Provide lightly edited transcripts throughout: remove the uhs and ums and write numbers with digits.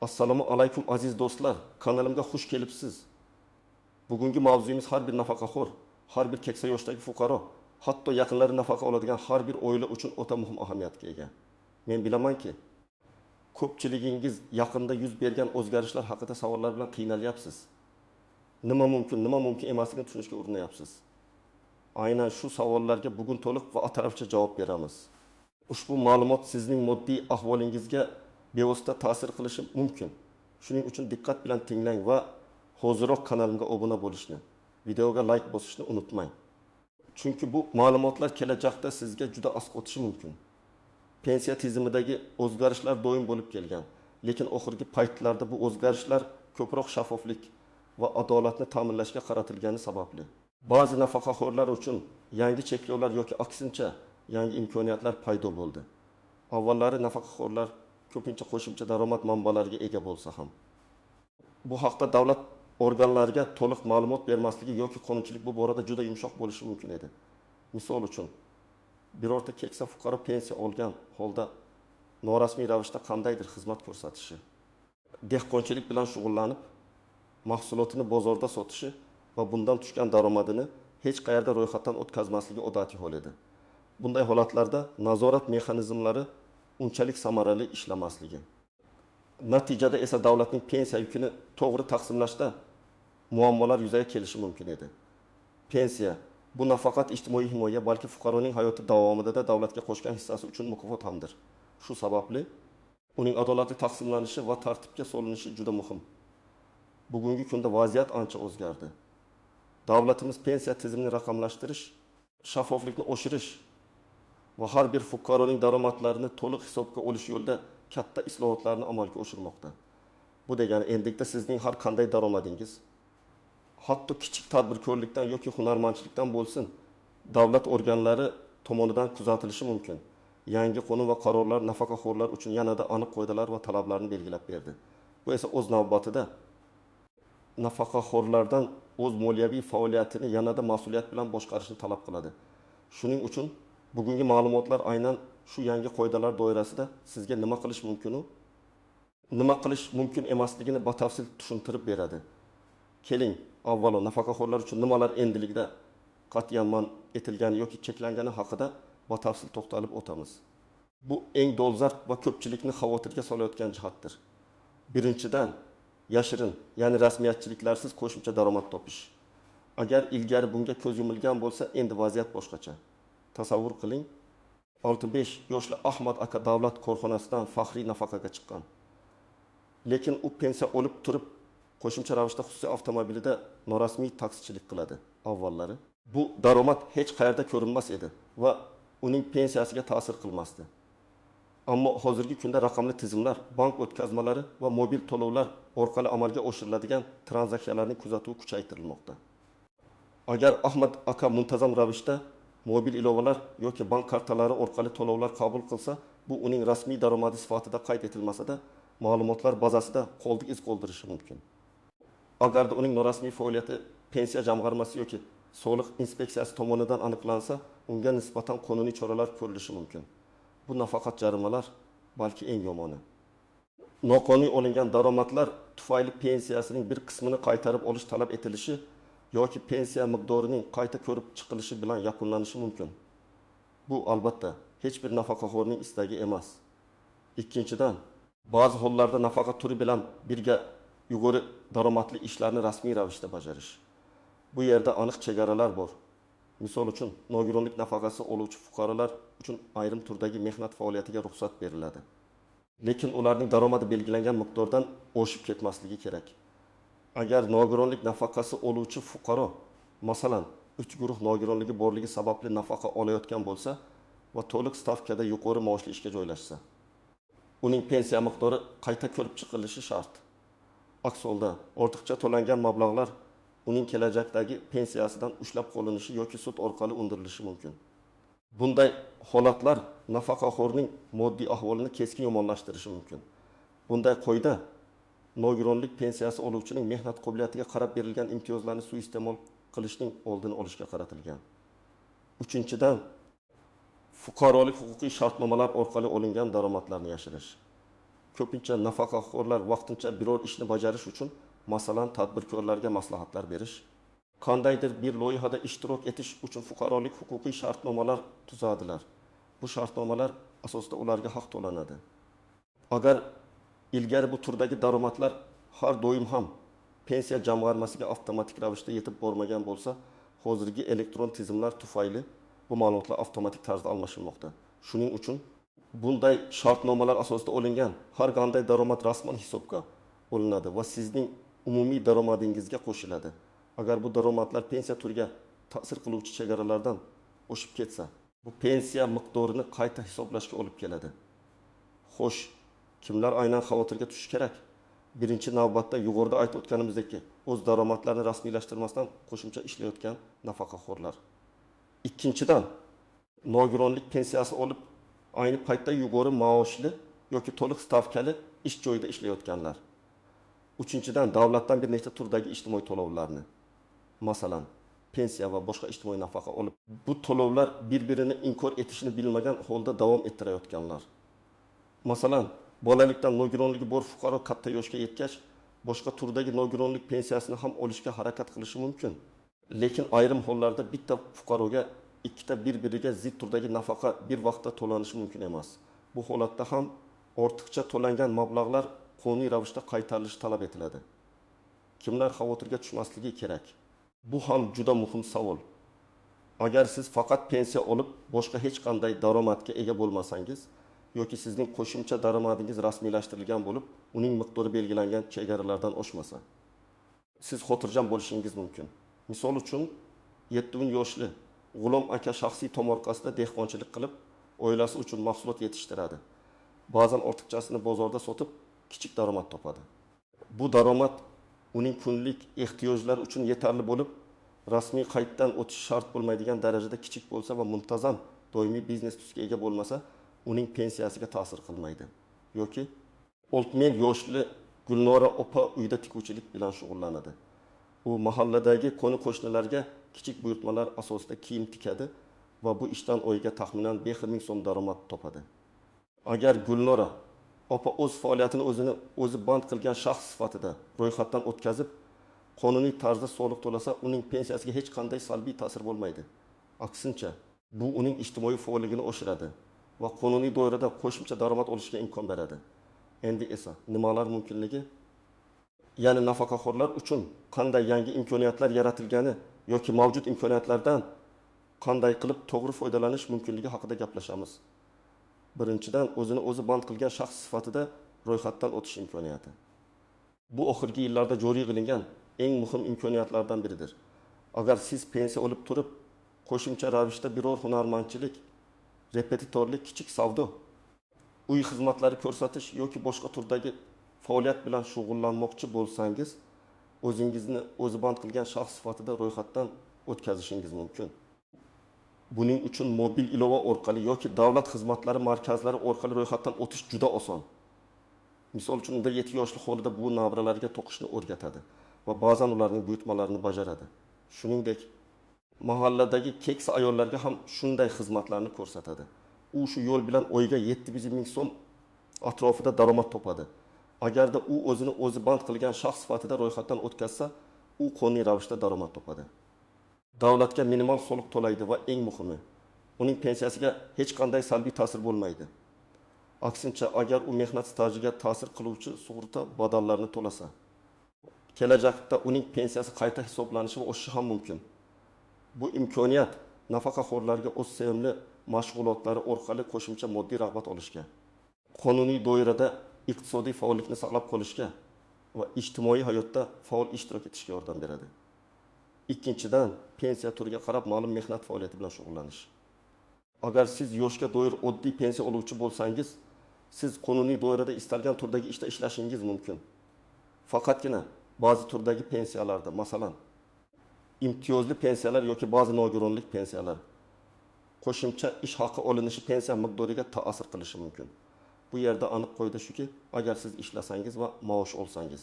Assalomu alaykum aziz do'stlar, kanalimga xush kelibsiz. Bugungi mavzuyimiz har bir nafaqaxo'r, har bir keksa yoshdagi fuqaro, hatto yaqinlari nafaqa oladigan har bir oila uchun o'ta muhim ahamiyatga ega. Men bilamanki, ko'pchiligingiz yaqinda yuz bergan o'zgarishlar haqida savollar bilan qiynalyapsiz. Nima mumkin, nima mumkin emasligini tushunishga urinyapsiz. Aynan shu savollarga bugun to'liq va atrofcha javob beramiz. Ushbu ma'lumot sizning moddiy ahvolingizga bevosita ta'sir qilishi mumkin. Shuning uchun diqqat bilan tinglang va hoziroq kanalimga obuna bo'lishni, videoga like bosishni unutmang. Chunki bu ma'lumotlar kelajakda sizga juda asqotishi mumkin. Pensiya tizimidagi o'zgarishlar doim bo'lib kelgan, lekin oxirgi paytlarda bu o'zgarishlar ko'proq shaffoflik va adolatni ta'minlashga qaratilgani sababli ba'zi nafaqaxo'rlar uchun yangi cheklovlar yoki aksincha yangi imkoniyatlar paydo bo'ldi. Avvallari nafaqaxo'rlar ko'pincha qo'shimcha daromad manbalariga ega bo'lsa ham, bu haqda davlat organlariga to'liq ma'lumot bermasligi yoki qonunchilik bu borada juda yumshoq bo'lishi mumkin edi. Misol uchun, birorta keksa fuqaro pensiya olgan holda norasmiy ravishda qandaydir xizmat ko'rsatishi, dehqonchilik bilan shug'ullanib, mahsulotini bozorda sotishi va bundan tushgan daromadini hech qayerda ro'yxatdan o'tkazmasligi odatiy hol edi. Bunday holatlarda nazorat mexanizmlari unchalik samarali ishlamasligi. Natijada esa davlatning pensiya yukini to'g'ri taqsimlashda muammolar yuzaga kelishi mumkin edi. Pensiya bu nafaqat ijtimoiy himoya, balki fuqaroning hayoti davomida davlatga qo'shgan hissasi uchun mukofot hamdir. Shu sababli uning adolatli taqsimlanishi va tartibga solinishi juda muhim. Bugungi kunda vaziyat ancha o'zgardi. Davlatimiz pensiya tizimini raqamlashtirish, shaffoflikni oshirish va har bir fuqaroning daromadlarini to'liq hisobga olish yo'lida katta islohotlarni amalga oshirmoqda. Bu degani endilikda sizning har qanday daromadingiz, hatto kichik tadbirkorlikdan yoki hunarmandchilikdan bo'lsin, davlat organlari tomonidan kuzatilishi mumkin. Yangi qonun va qarorlar nafaqaxo'rlar uchun yanada aniq qoidalar va talablarni belgilab berdi. Bu esa o'z navbatida nafaqaxo'rlardan o'z moliyaviy faoliyatini yanada mas'uliyat bilan boshqarishni talab qiladi. Shuning uchun bugungi ma'lumotlar aynan shu yangi qoidalar doirasida sizga nima qilish mumkinu, nima qilish mumkin emasligini batafsil tushuntirib beradi. Keling, avvalo nafaqaxo'rlar uchun nimalar endilikda qat'iyan man etilgani yoki cheklangani haqida batafsil to'xtalib o'tamiz. Bu eng dolzarb va ko'pchilikni xavotirga solayotgan jihatdir. Birinchidan, yashirin, ya'ni rasmiyatchiliklarsiz qo'shimcha daromad topish. Agar ilgari bunga ko'z yumilgan bo'lsa, endi vaziyat boshqacha. Tasavvur qiling, 65 yoshli Ahmad aka davlat korxonasidan faxriy nafaqaga chiqqan. Lekin u pensiya olib turib, qo'shimcha ravishda xususiy avtomobilida norasmiy taksichilik qiladi avvallari. Bu daromad hech qayerda ko'rinmas edi va uning pensiyasiga ta'sir qilmasdi. Ammo hozirgi kunda raqamli tizimlar, bank o'tkazmalari va mobil to'lovlar orqali amalga oshiriladigan tranzaksiyalarning kuzatuvi kuchaytirilmoqda. Agar Ahmad aka muntazam ravishda mobil ilovalar yoki bank kartalari orqali to'lovlar qabul qilsa, bu uning rasmiy daromadi sifatida qayd etilmasa-da, ma'lumotlar bazasida qoldiq iz qoldirishi mumkin. Agarda uning norasmiy faoliyati pensiya jamg'armasi yoki soliq inspeksiyasi tomonidan aniqlansa, unga nisbatan qonuniy choralar ko'rilishi mumkin. Bu nafaqat jarimalar, balki eng yomoni, noqonuniy olingan daromadlar tufayli pensiyasining bir qismini qaytarib olish talab etilishi yoki pensiya miqdorining qayta ko'rib chiqilishi bilan yakunlanishi mumkin. Bu albatta hech bir nafaqaxo'rning istagi emas. Ikkinchidan, ba'zi hollarda nafaqa turi bilan birga yuqori daromadli ishlarni rasmiy ravishda bajarish. Bu yerda aniq chegaralar bor. Misol uchun, nogironlik nafaqasi oluvchi fuqarolar uchun ayrim turdagi mehnat faoliyatiga ruxsat beriladi. Lekin ularning daromadi belgilangan miqdordan oshib ketmasligi kerak. Agar nogironlik nafaqasi oluvchi fuqaro, masalan, 3 guruh nogironligi borligi sababli nafaqa olayotgan bo'lsa va to'liq stavkada yuqori maoshli ishga joylashsa, uning pensiya miqdori qayta ko'rib chiqilishi shart. Aks holda ortiqcha to'langan mablag'lar uning kelajakdagi pensiyasidan ushlab qolinishi yoki sud orqali undirilishi mumkin. Bunday holatlar nafaqaxo'rning moddiy ahvolini keskin yomonlashtirishi mumkin. Bunday qoida nogironlik pensiyasi oluvchining mehnat qobiliyatiga qarab berilgan imtiyozlarni suiiste'mol qilishning oldini olishga qaratilgan. Uchinchidan, fuqarolik huquqiy shartnomalar orqali olingan daromadlarni yashirish. Ko'pincha nafaqaxo'rlar vaqtincha biror ishni bajarish uchun, masalan, tadbirkorlarga maslahatlar berish, qandaydir bir loyihada ishtirok etish uchun fuqarolik huquqiy shartnomalar tuzadilar. Bu shartnomalar asosida ularga haq to'lanadi. Agar ilgari bu turdagi daromadlar har doim ham pensiya jamg'armasiga avtomatik ravishda yetib bormagan bo'lsa, hozirgi elektron tizimlar tufayli bu ma'lumotlar avtomatik tarzda almashilmoqda. Shuning uchun bunday shartnomalar asosida olingan har qanday daromad rasman hisobga olinadi va sizning umumiy daromadingizga qo'shiladi. Agar bu daromadlar pensiya turiga ta'sir qiluvchi chegaralardan oshib ketsa, bu pensiya miqdorini qayta hisoblashga olib keladi. Xo'sh, kimlar aynan xavotirga tushishi kerak? Birinchi navbatda yuqorida aytib o'tganimizdek, o'z daromadlarini rasmiylashtirmasdan qo'shimcha ishlayotgan nafaqaxo'rlar. Ikkinchidan, nogironlik pensiyasi olib, ayni paytda yuqori maoshli yoki to'liq stavkali ish joyida ishlayotganlar. Uchinchidan, davlatdan bir nechta turdagi ijtimoiy to'lovlarni, masalan, pensiya va boshqa ijtimoiy nafaqa olib, bu to'lovlar bir-birini inkor etishni bilmagan holda davom ettirayotganlar. Masalan, bolalikdan nogironligi bor fuqaro katta yoshga yetgach, boshqa turdagi nogironlik pensiyasini ham olishga harakat qilishi mumkin. Lekin ayrim hollarda bitta fuqaroga ikkita bir-biriga zid turdagi nafaqa bir vaqtda to'lanishi mumkin emas. Bu holatda ham ortiqcha to'langan mablag'lar qonuniy ravishda qaytarilishi talab etiladi. Kimlar xavotirga tushmasligi kerak? Bu ham juda muhim savol. Agar siz faqat pensiya olib, boshqa hech qanday daromadga ega bo'lmasangiz yoki sizning qo'shimcha daromadingiz rasmiylashtirilgan bo'lib, uning miqdori belgilangan chegaralardan oshmasa, siz xotirjam bo'lishingiz mumkin. Misol uchun, 7 yoshli G'ulom aka shaxsiy tomorqasida dehqonchilik qilib, oilasi uchun mahsulot yetishtiradi. Ba'zan ortiqchasini bozorda sotib, kichik daromad topadi. Bu daromad uning kunlik ehtiyojlari uchun yetarli bo'lib, rasmiy qayddan o'tish shart bo'lmaydigan darajada kichik bo'lsa va muntazam doimiy biznes tusga ega bo'lmasa, uning pensiyasiga ta'sir qilmaydi. Yoki 60 yoshli Gulnora opa uyda tikuvchilik bilan shug'ullanadi. U mahalladagi qo'ni-qo'shnilarga kichik buyurtmalar asosida kiyim tikadi va bu ishdan oyiga taxminan 5000 so'm daromad topadi. Agar Gulnora opa o'z faoliyatini o'zini o'zi band qilgan shaxs sifatida ro'yxatdan o'tkazib, qonuniy tarzda soliq to'lasa, uning pensiyasiga hech qanday salbiy ta'sir bo'lmaydi. Aksincha, bu uning ijtimoiy faolligini oshiradi va qonuniy doirada qo'shimcha daromad olishga imkon beradi. Endi esa nimalar mumkinligi, ya'ni nafaqaxo'rlar uchun qanday yangi imkoniyatlar yaratilgani yoki mavjud imkoniyatlardan qanday qilib to'g'ri foydalanish mumkinligi haqida gaplashamiz. Birinchidan, o'zini o'zi band qilgan shaxs sifatida ro'yxatdan o'tish imkoniyati. Bu oxirgi yillarda joriy qilingan eng muhim imkoniyatlardan biridir. Agar siz pensiya olib turib, qo'shimcha ravishda biror hunarmandchilik, repetitorlik, kichik savdo, uy xizmatlari ko'rsatish yoki boshqa turdagi faoliyat bilan shug'ullanmoqchi bo'lsangiz, o'zingizni o'zi band qilgan shaxs sifatida ro'yxatdan o'tkazishingiz mumkin. Buning uchun mobil ilova orqali yoki davlat xizmatlari markazlari orqali ro'yxatdan o'tish juda oson. Misol uchun, unda 7 yoshli Xolida bu navralarga to'qishni o'rgatadi va ba'zan ularning buyurtmalarini bajaradi. Shuningdek, mahalladagi keksa ayollarga ham shunday xizmatlarni ko'rsatadi. U shu yo'l bilan oyiga 700 ming so'm atrofida daromad topadi. Agarda u o'zini o'zi band qilgan shaxs sifatida ro'yxatdan o'tkazsa, u qonuniy ravishda daromad topadi. Davlatga minimal soliq to'laydi va eng muhimi, uning pensiyasiga hech qanday salbiy ta'sir bo'lmaydi. Aksincha, agar u mehnat stajiga ta'sir qiluvchi sug'urta badallarini to'lasa, kelajakda uning pensiyasi qayta hisoblanishi va oshishi ham mumkin. Bu imkoniyat nafaqaxo'rlarga o'z sevimli mashg'ulotlari orqali qo'shimcha moddiy rag'bat olishga, qonuniy doirada iqtisodiy faollikni saqlab qolishga va ijtimoiy hayotda faol ishtirok etishga yordam beradi. Ikkinchidan, pensiya turiga qarab ma'lum mehnat faoliyati bilan shug'ullanish. Agar siz yoshga doir oddiy pensiya oluvchi bo'lsangiz, siz qonuniy doirada istalgan turdagi ishda ishlashingiz mumkin. Faqatgina ba'zi turdagi pensiyalarda, masalan, imtiyozli pensiyalar yoki ba'zi nogironlik pensiyalar, qo'shimcha ish haqi olinishi pensiya miqdoriga ta'sir qilishi mumkin. Bu yerda aniq qoida shuki, agar siz ishlasangiz va maosh olsangiz,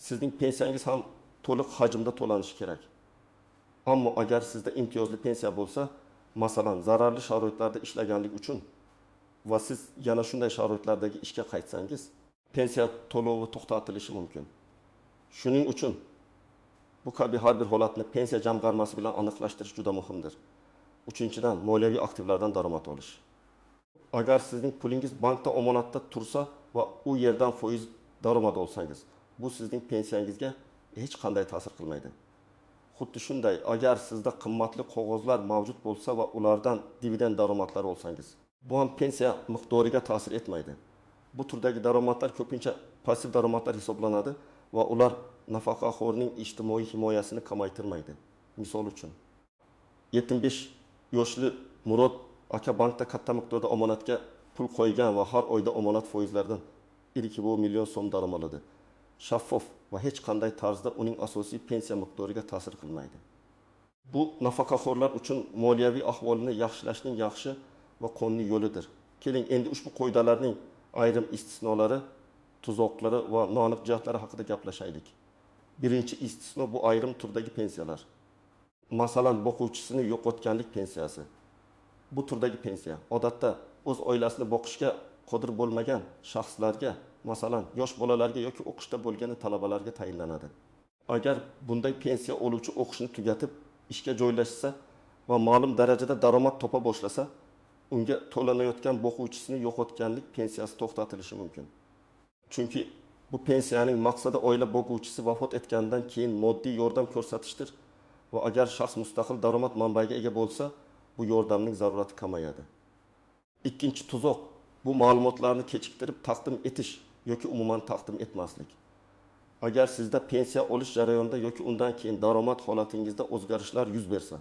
sizning pensiyangiz ham to'liq hajmda to'lanishi kerak. Ammo agar sizda imtiyozli pensiya bo'lsa, masalan, zararli sharoitlarda ishlaganlik uchun va siz yana shunday sharoitlardagi ishga qaytsangiz, Pensiya to'lovi to'xtatilishi mumkin. Shuning uchun bu kabi har bir holatni pensiya jamg'armasi bilan aniqlashtirish juda muhimdir. Uchinchidan, moliyaviy aktivlardan daromad olish. Agar sizning pulingiz bankda omonatda tursa va u yerdan foiz daromad olsangiz, bu sizning pensiyangizga hech qanday ta'sir qilmaydi. Xuddi shunday, agar sizda qimmatli qog'ozlar mavjud bo'lsa va ulardan dividend daromadlari olsangiz, bu ham pensiya miqdoriga ta'sir etmaydi. Bu turdagi daromadlar ko'pincha passiv daromadlar hisoblanadi va ular nafaqaxo'rning ijtimoiy himoyasini kamaytirmaydi. Misol uchun, 75 yoshli Murod aka bankda katta miqdorda omonatga pul qo'ygan va har oyda omonat foizlaridan 1,5 million so'm daromad oladi. Shaffof va hech qanday tarzda uning asosiy pensiya miqdoriga ta'sir qilmaydi. Bu nafaqaxo'rlar uchun moliyaviy ahvolini yaxshilashning yaxshi va qonuniy yo'lidir. Keling, endi ushbu qoidalarning ayrim istisnolari, tuzoqlari va noaniq jihatlari haqida gaplashaylik. Birinchi istisno bu ayrim turdagi pensiyalar. Masalan, boquvchisini yo'qotganlik pensiyasi. Bu turdagi pensiya odatda o'z oilasini boqishga qodir bo'lmagan shaxslarga, masalan, yosh bolalarga yoki o'qishda bo'lgan talabalarga tayinlanadi. Agar bunday pensiya oluvchi o'qishni tugatib, ishga joylashsa va ma'lum darajada daromad topa boshlasa, unga to'lanayotgan boquvchisini yo'qotganlik pensiyasi to'xtatilishi mumkin. Chunki bu pensiyaning maqsadi oila boquvchisi vafot etganidan keyin moddiy yordam ko'rsatishdir va agar shaxs mustaqil daromad manbaiga ega bo'lsa, bu yordamning zarurati kamayadi. Ikkinchi tuzoq bu ma'lumotlarni kechiktirib taqdim etish yoki umuman taqdim etmaslik. Agar sizda pensiya olish jarayonida yoki undan keyin daromad holatingizda o'zgarishlar yuz bersa,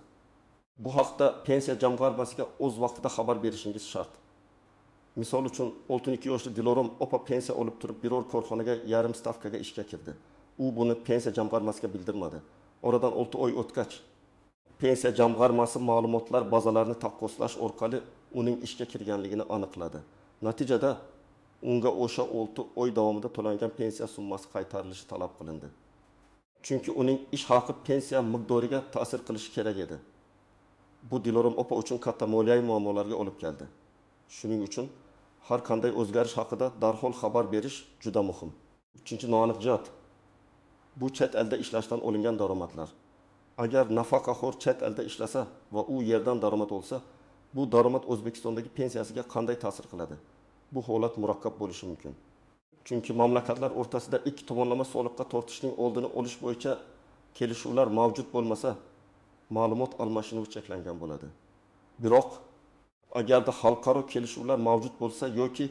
bu haqda pensiya jamg'armasiga o'z vaqtida xabar berishingiz shart. Misol uchun, 62 yoshli Dilorom opa pensiya olib turib biror korxonaga yarim stavkaga ishga kirdi. U buni pensiya jamg'armasiga bildirmadi. Oradan 6 oy o'tgach, pensiya jamg'armasi ma'lumotlar bazalarini taqqoslash orqali uning ishga kirganligini aniqladi. Natijada unga o'sha 6 oy davomida to'langan pensiya summasi qaytarilishi talab qilindi. Chunki uning ish haqi pensiya miqdoriga ta'sir qilishi kerak edi. Bu Dilorom opa uchun katta moliyaviy muammolarga olib keldi. Shuning uchun har qanday o'zgarish haqida darhol xabar berish juda muhim. Uchinchi noaniq jihat bu chet elda ishlashdan olingan daromadlar. Agar nafaqaxo'r chet elda ishlasa va u yerdan daromad olsa, bu daromad O'zbekistondagi pensiyasiga qanday ta'sir qiladi? Bu holat murakkab bo'lishi mumkin. Chunki mamlakatlar o'rtasida ikki tomonlama soliqqa tortishning oldini olish bo'yicha kelishuvlar mavjud bo'lmasa, ma'lumot almashinuvi cheklangan bo'ladi. Biroq agarda xalqaro kelishuvlar mavjud bo'lsa yoki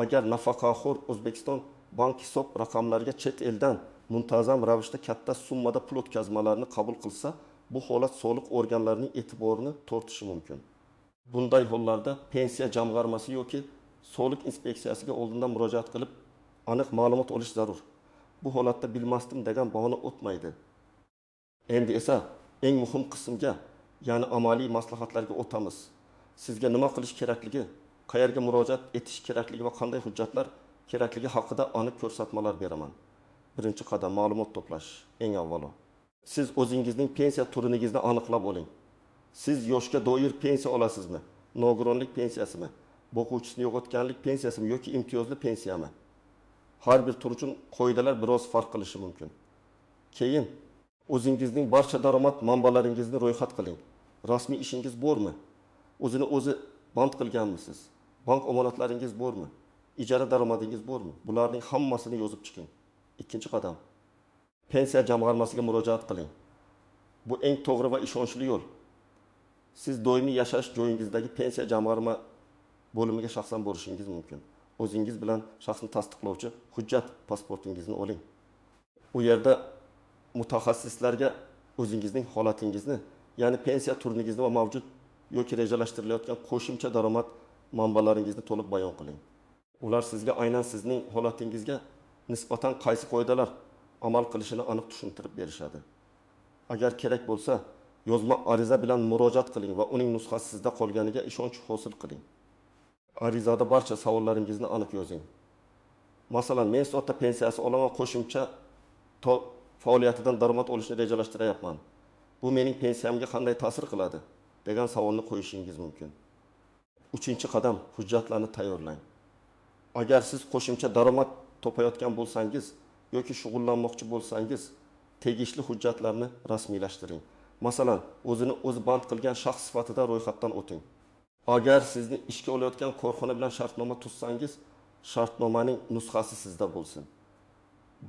agar nafaqaxo'r O'zbekiston bank hisob raqamlariga chet eldan muntazam ravishda katta summada pul o'tkazmalarini qabul qilsa, bu holat soliq organlarining e'tiborini tortishi mumkin. Bunday hollarda pensiya jamg'armasi yoki soliq inspeksiyasiga oldindan murojaat qilib, aniq ma'lumot olish zarur. Bu holatda bilmasdim degan bahona o'tmaydi. Endi esa eng muhim qismga, ya'ni amaliy maslahatlarga o'tamiz. Sizga nima qilish kerakligi, qayerga murojaat etish kerakligi va qanday hujjatlar kerakligi haqida aniq ko'rsatmalar beraman. Birinchi qadam ma'lumot to'plash, eng avvalo. Siz o'zingizning pensiya turingizni aniqlab oling. Siz yoshga doir pensiya olasizmi? Nogironlik pensiyasimi? Boquvchisini yo'qotganlik pensiyasimi yoki imtiyozli pensiyami? Har bir tur uchun qoidalar biroz farq qilishi mumkin. Keyin o'zingizning barcha daromad manbalaringizni ro'yxat qiling. Rasmiy ishingiz bormi? O'zini o'zi band qilganmisiz? Bank omonatlaringiz bormi? Ijara daromadingiz bormi? Bularning hammasini yozib chiqing. Ikkinchi qadam. Pensiya jamg'armasiga murojaat qiling. Bu eng to'g'ri va ishonchli yo'l. Siz doimiy yashash joyingizdagi pensiya jamg'arma bo'limiga shaxsan borishingiz mumkin. O'zingiz bilan shaxsni tasdiqlovchi hujjat pasportingizni oling. U yerda mutaxassislarga o'zingizning holatingizni, ya'ni pensiya turingizni va mavjud yoki rejalashtirilayotgan qo'shimcha daromad manbalaringizni to'liq bayon qiling. Ular sizga aynan sizning holatingizga nisbatan qaysi qoidalar amal qilishini aniq tushuntirib berishadi. Agar kerak bo'lsa, yozma ariza bilan murojaat qiling va uning nusxasi sizda qolganiga ishonch hosil qiling. Arizada barcha savollaringizni aniq yozing. Masalan, men soatda pensiyasi olaman, qo'shimcha faoliyatidan daromad olishni rejalashtiryapman. Bu mening pensiyamga qanday ta'sir qiladi degan savolni qo'yishingiz mumkin. Uchinchi qadam, hujjatlarni tayyorlang. Agar siz qo'shimcha daromad topayotgan bo'lsangiz yoki shug'ullanmoqchi bo'lsangiz, tegishli hujjatlarni rasmiylashtiring. Masalan, o'zini o'zi band qilgan shaxs sifatida ro'yxatdan o'ting. Agar sizni ishga olayotgan korxona bilan shartnoma tuzsangiz, shartnomaning nusxasi sizda bo'lsin.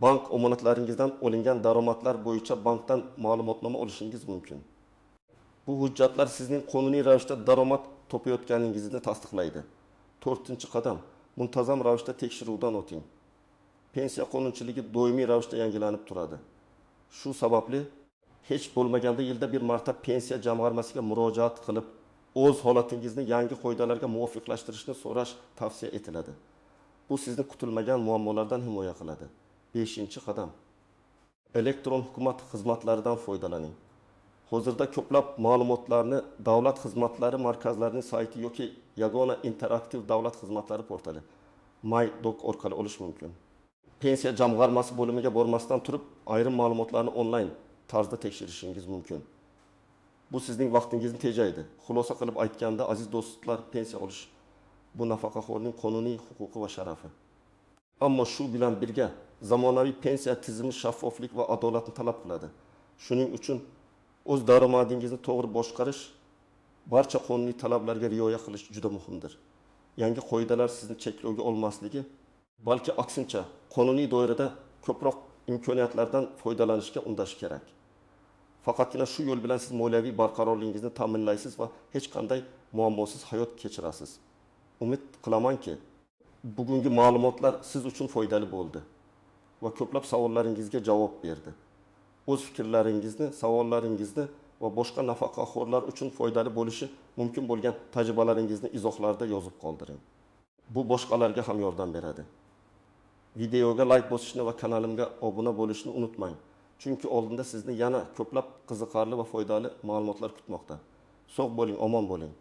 Bank omonatlaringizdan olingan daromadlar bo'yicha bankdan ma'lumotnoma olishingiz mumkin. Bu hujjatlar sizning qonuniy ravishda daromad topayotganingizni tasdiqlaydi. To'rtinchi qadam: muntazam ravishda tekshiruvdan o'ting. Pensiya qonunchiligi doimiy ravishda yangilanib turadi. Shu sababli hech bo'lmaganda yilda bir marta pensiya jamg'armasiga murojaat qilib, o'z holatingizni yangi qoidalarga muvofiqlashtirishni so'rash tavsiya etiladi. Bu sizni kutilmagan muammolardan himoya qiladi. Beshinchi qadam: elektron hukumat xizmatlaridan foydalaning. Hozirda ko'plab ma'lumotlarni davlat xizmatlari markazlarining sayti yoki yagona interaktiv davlat xizmatlari portali MyDoc orqali olish mumkin. Pensiya jamg'armasi bo'limiga bormasdan turib, ayrim ma'lumotlarni onlayn tarzda tekshirishingiz mumkin. Bu sizning vaqtingizni tejaydi. Xulosa qilib aytganda, aziz do'stlar, pensiya olish bu nafaqaxo'rning qonuniy huquqi va sharafi. Ammo shu bilan birga zamonaviy pensiya tizimi shaffoflik va adolatni talab qiladi. Shuning uchun o'z daromadingizni to'g'ri boshqarish, barcha qonuniy talablarga rioya qilish juda muhimdir. Yangi qoidalar sizni cheklovga olmasligi, balki aksincha qonuniy doirada ko'proq imkoniyatlardan foydalanishga undashi kerak. Faqatgina shu yo'l bilan siz moliyaviy barqarorligingizni ta'minlaysiz va hech qanday muammosiz hayot kechirasiz. Umid qilamanki, bugungi ma'lumotlar siz uchun foydali bo'ldi va ko'plab savollaringizga javob berdi. O'z fikrlaringizni, savollaringizni va boshqa nafaqaxo'rlar uchun foydali bo'lishi mumkin bo'lgan tajribalaringizni izohlarda yozib qoldiring. Bu boshqalarga ham yordam beradi. Videoga like bosishni va kanalimga obuna bo'lishni unutmang. Chunki oldinda sizni yana ko'plab qiziqarli va foydali ma'lumotlar kutmoqda. Sog' bo'ling, omon bo'ling.